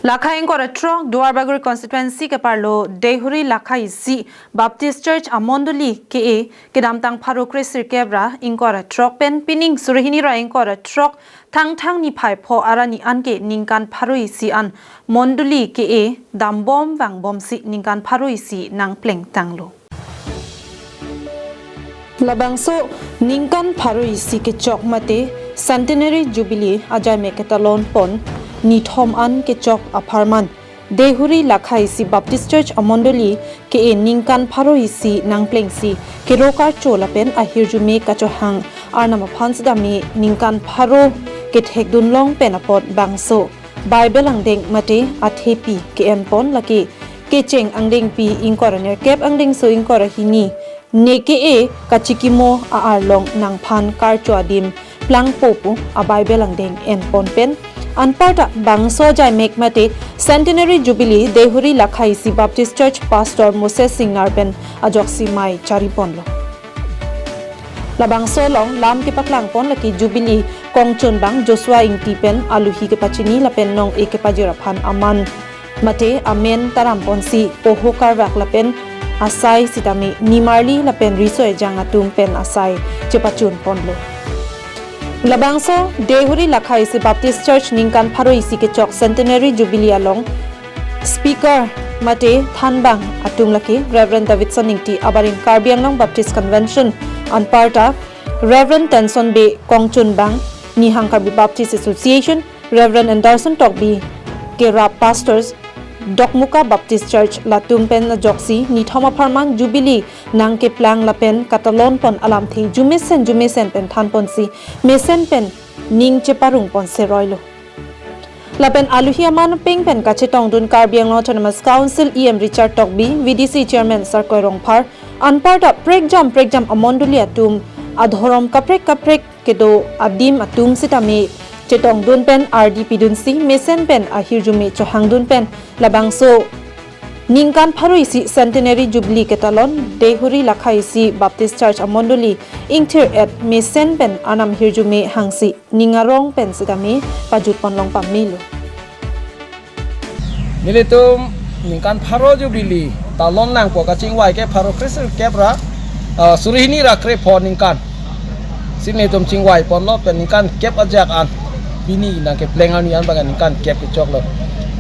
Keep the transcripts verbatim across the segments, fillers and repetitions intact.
Lakha ingkoi ra throk Duarbagori constituency keparlo Dehuri Lakha isi Baptist Church amondoli ke-e kedamtang pharo kresirkep ra ingkoi ra throk pen pining suri hini ra ingkoi ra throk Thangthang niphai pho arni anke ningkan pharo isi an mondoli ke-e dambom vangbomsi ningkan pharo isi nangplengtanglo. Labangso ningkan pharo isi kechok mate Centenary Jubilee ajaimek ketalon pon nithom an kechok apharman Dehuri Lakha isi Baptist Church amondoli ke-e ningkan pharo isi nangplengsi kero karcho lapen ahirjume kachohang Arnam aphan sitame ningkan pharo kethekdunlong pen apot bangso Bible angdeng mate athepi ke-en pon lake Kecheng angdengpi ingkoi ra nerkep angdengso ingkoi ra hini ne ke-e kachikimo a-arlong nangphan karcho adim plangpo pu a-Bible angdeng en pon pen anparta bangso ajaimek mate Centenary Jubilee Dehuri Lakha isi Baptist Church Pastor Moses Singnar pen ajoksi mei chari ponlo. Labangso along lam kepaklang pon lake Jubilee kongchunbang Joshua Ingti pen aluhi kepachini lapen nong-e kepajir aphan aman mate amen taram ponsi poho karvak lapen asai sitame nimarli lapen riso ejang atum pen asai chepachun ponlo. Labangso Dehuri Lakha isi Baptist Church ningkan pharo isi kechok Centenary Jubilee along speaker mate thanbang atum lake Reverend Davidson Ingti abarim Karbi Anglong Baptist Convention anparta Reverend Tenson Bey kongchunbang Nihang Karbi Baptist Association, Reverend Anderson Tokbi kerap pastors Dokmoka Baptist Church latum pen ajoksi nithom apharman Jubilee nangkeplang lapen katalon pon alamthe jumesen jumesen pen than ponsi mesen pen ning cheparung pon seroilo. Lapen aluhi aman peng pen kachetongdun Karbi Anglong Autonomous Council E M Richard Tokbi, V D C Chairman Sarkoi Rongphar, anparta prekjam prekjam amondoli atum adhorom kaprek kaprek kedo adim atum sitame chetongdun pen ardi pidunsi mesen pen ahirjume chohangdun pen labangso ningkan pharo isi Centenary Jubilee ketalon Dehuri Lakha isi Baptist Church amondoli ingthir-et mesen pen Arnam hirjume hangsi ning arong pen sitame pajut ponlong pamelo. Nelitum ningkan pharo Jubilee talon nangpo kachingvai ke pharo kresirkep ra, ah, suri hini ra krepho ningkan. Si nelitum chingvai ponlo pen ningkan kep ajak an. Pini nangkepleng arni an bang ningkan kep kechoklo.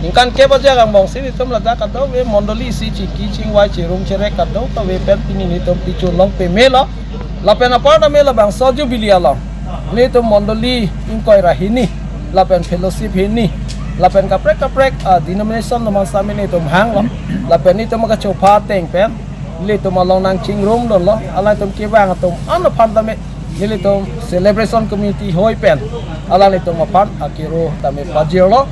Ningkan kep ajak angbong si nelitum ladak kadokave mondoli isi chiki chingvai chirum cherek kadokave pen pini nelitum pichunlong pamelo. Lapen aparta me labangso Jubilee along nelitum mondoli ingkoi ra hini lapen fellowship hini lapen kaprek kaprek, ah, denomination atum an sitame nelitum hanglo lapen nelitum kachopha ateng pen nelitum along nangchingrumdunlo, alangtum kevang atum an aphan tame nelitum celebration committee hoi pen alanglitum aphan akero tame pajirlo.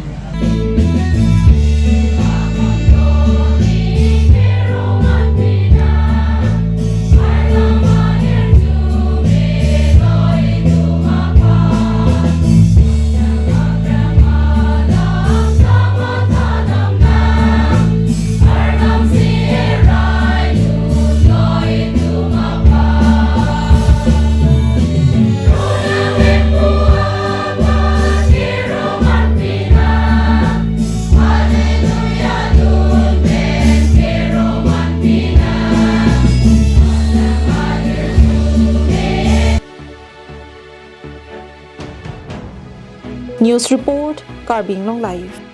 News report, Karbi Anglong Live.